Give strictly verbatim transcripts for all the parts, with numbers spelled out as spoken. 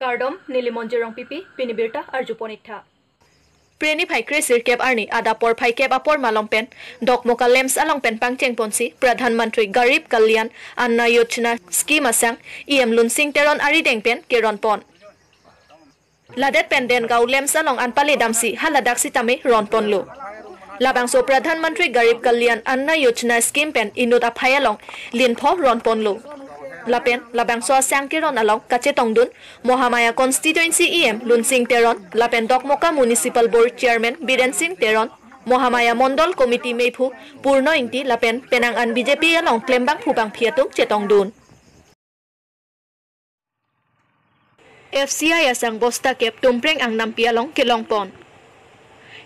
Kardom, neli Monjirong P P, pini birta arjupon iktha. Preni phai kre sirkep arni adap porphai kep apor malom pen Dokmoka LAMPS along pen pangcheng ponsi Pradhan Mantri Garib Kalyan Anna Yojana scheme asang E M Lunsing Teron arideng pen keron pon. Ladet pen Dengaon LAMPS along an pale damsi haladak sitame ron ponlo. Labangso Pradhan Mantri Garib Kalyan Anna Yojana scheme pen inut aphai along linpho ron ponlo. Lapen labangso asang keron along kachetongdun Mohamaya Constituency E M Lunsing Teron, lapen Dokmoka Municipal Board Chairman Biren Sing Teron, Mohamaya Mondol Committee mephu Purno Ingti, lapen penang an B J P along klembang phubang phi atum chetongdun. F C I asang bosta kep Tumpreng angnampi along kelong pon.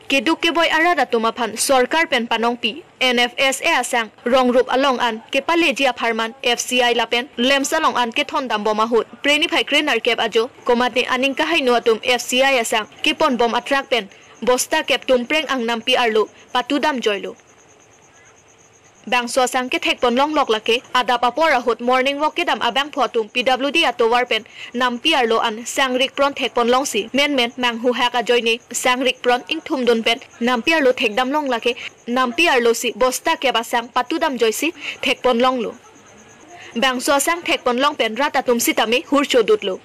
Keduk keboi arat atum aphan sorkar pen panongpi N F S A asang rongrup along an kepaleji apharman F C I lapen LAMPS along an kethondam bom ahut Preni phai kre nerkep ajo komatne aning kahainu atum F C I asang kepon bom atrak pen bosta kep Tumpreng angnampi arlo patudam joilo. Bangso asang kethek pon longlok lake adap apor ahut morning walk kedam abangphu atum P W D atovar pen nampi arlo an sangrik pron thek pon longsi menmen manghuhak ajoine sangrik pron ingthumdun pen nampi arlo thekdam long lake nampi arlo si bosta kep asang patudam joisi thek pon longlo. Bangso asang thek pon long pen rat atum sitame hurchodutlo.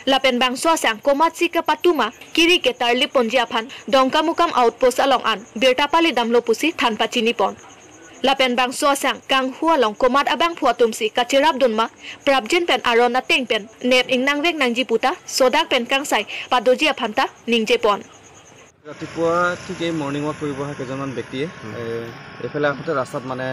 Lapen bangso asang komatsi kapatuma kiri ketarlip ponji aphan Dongkamukam outpost along an birta pale damlo pusi than pachini pon. Lapen bangso asang kanghu along komat abangphu atumsi kacherapdun ma prapjin pen aron ateng pen nep ingnangvek nangji puta sodak pen kangsai padoji aphan ta ningje pon. ৰাতিপুৱা ঠিক এই morning walk কৰিব অহা কেইজনমান ব্যক্তিয়ে, হুম। এ, এইফালে আহোঁতে ৰাস্তাত মানে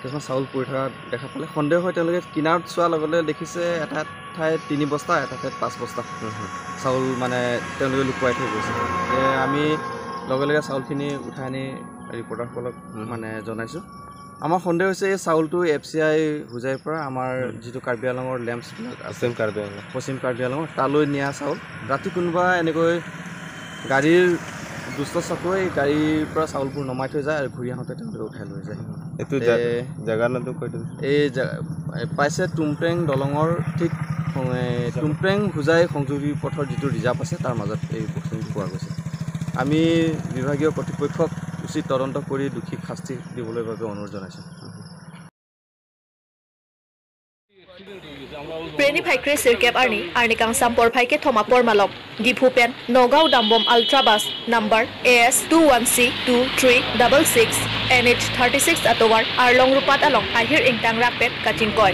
কিছুমান চাউল পৰি থকা দেখা পালে। সন্দেহ হৈ তেওঁলোকে কিনাৰত চোৱাৰ লগে লগে দেখিছে এটা ঠাইত তিনি বস্তা, এটা ঠাইত পাঁচ বস্তা হুম, হুম। চাউল মানে তেওঁলোকে লুকুৱাই থৈ গৈছে। এ, আমি লগে লগে চাউলখিনি উঠাই আনি ৰিপৰ্টাৰসকলক হুম। মানে জনাইছোঁ। আমাৰ সন্দেহ হৈছে এই চাউলটো এফ চি আই হোজাইৰ পৰা আমাৰ হুম। যিটো কাৰ্বি আংলঙৰ লেম্পছবিলাক আছে, পশ্চিম কাৰ্বি আংলং। পশ্চিম কাৰ্বি আংলঙৰ তালৈ নিয়া চাউল। ৰাতি কোনোবা এনেকৈ গাড়ীৰ দুষ্ট চক্ৰই গাড়ীৰ পৰা চাউলবোৰ নমাই থৈ যায় আৰু ঘূৰি আহোঁতে তেওঁলোকে উঠাই লৈ যায়। এইটো জে-, এ, জেগাৰ নামটো কৈ দিবি। এই জে-, এ, পাইছে টুমপ্ৰেং দলঙৰ ঠিক সং-, এ, টুমপ্ৰেং হোজাই সংযোগী পথৰ যিটো ৰিজাৰ্ভ আছে, তাৰ মাজত এই বস্তুটো পোৱা গৈছে। আমি বিভাগীয় কৰ্তৃপক্ষক উচিত তদন্ত কৰি দোষীক শাস্তি দিবলৈ বাবে অনুৰোধ জনাইছোঁ। Preni phai kre sirkep arni, arni kangsam porphai kethom apor malom, Diphu pen Nagaon dambom Ultra Bus number A S two one C two three double six N H thirty six atovar arlong rupat along ahir ingtang rak pen kachingkoi.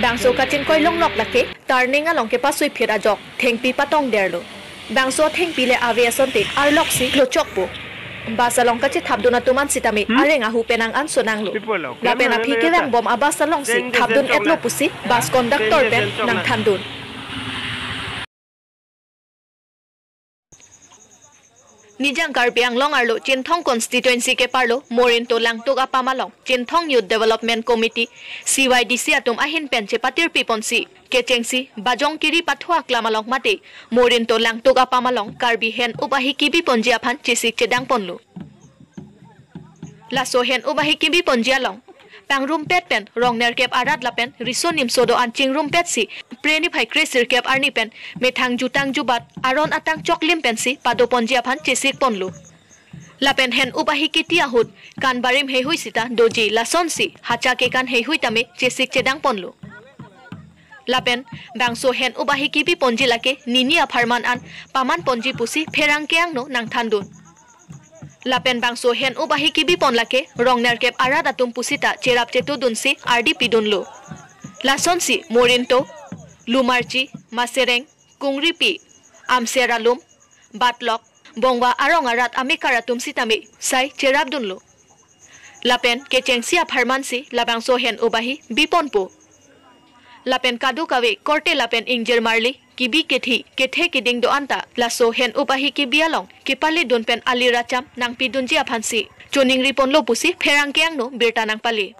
Bangso kachingkoi longlok lake turning along kepasuiphit ajok thengpi patongderlo. Bangso thengpi le ave asonte arloksi klochokpo. Bus along kachethapdun atum an sitame Hmm? areng ahu penang an sonanglo. Lapen aphi kevangbom a-bus alongsi thapdun etlo pusi bus conductor pen nangthandun. Nijang Karbi Anglong arlo Chinthong constituency keparlo Morinto Langtuk apam along Chinthong Youth Development Committee, C Y D C atum ahin pen chepatirpi ponsi kechengsi bajong kiri pathu aklam along mate Morinto Langtuk apam along Karbi hen-up ahi kebi ponji aphan chesik chedang ponlo. Laso hen-up ahi kebi ponji along pangrumpet pen rong nerkep arat lapen riso nimso do-an chingrumpetsi Preni phai kre sirkep arni pen methang jutang jubat aron atang choklim pensi pado ponji aphan chesik ponlo. Lapen hen-up ahi keti ahut kan barim heihui sita doji, lasonsi hacha kekan heihui tame chesik chedang ponlo. Lapen bangso hen-up ahi kebi ponji lake nini apharman an paman ponji pusi pherangke angno nangthandun. Lapen bangso hen-up ahi kebi pon lake rong nerkep arat atum pusita cherap chetudunsi ardi pidunlo. Lasonsi Morinto, Lumarchi, Masereng, Kungripi, Amser Alum, Batlok, Bongwa arong arat amekar atum sitame sai cherapdunlo. Lapen kechengsi apharmansi labangso hen-up ahi biponpo. Lapen kadokave korte lapen ingjir marli kebi kethi kethe keding do-an ta laso hen-up ahi kebi along kepaledun pen ali racham nangpidunji aphansi choningri ponlo pusi pherangke angno birta nangpale.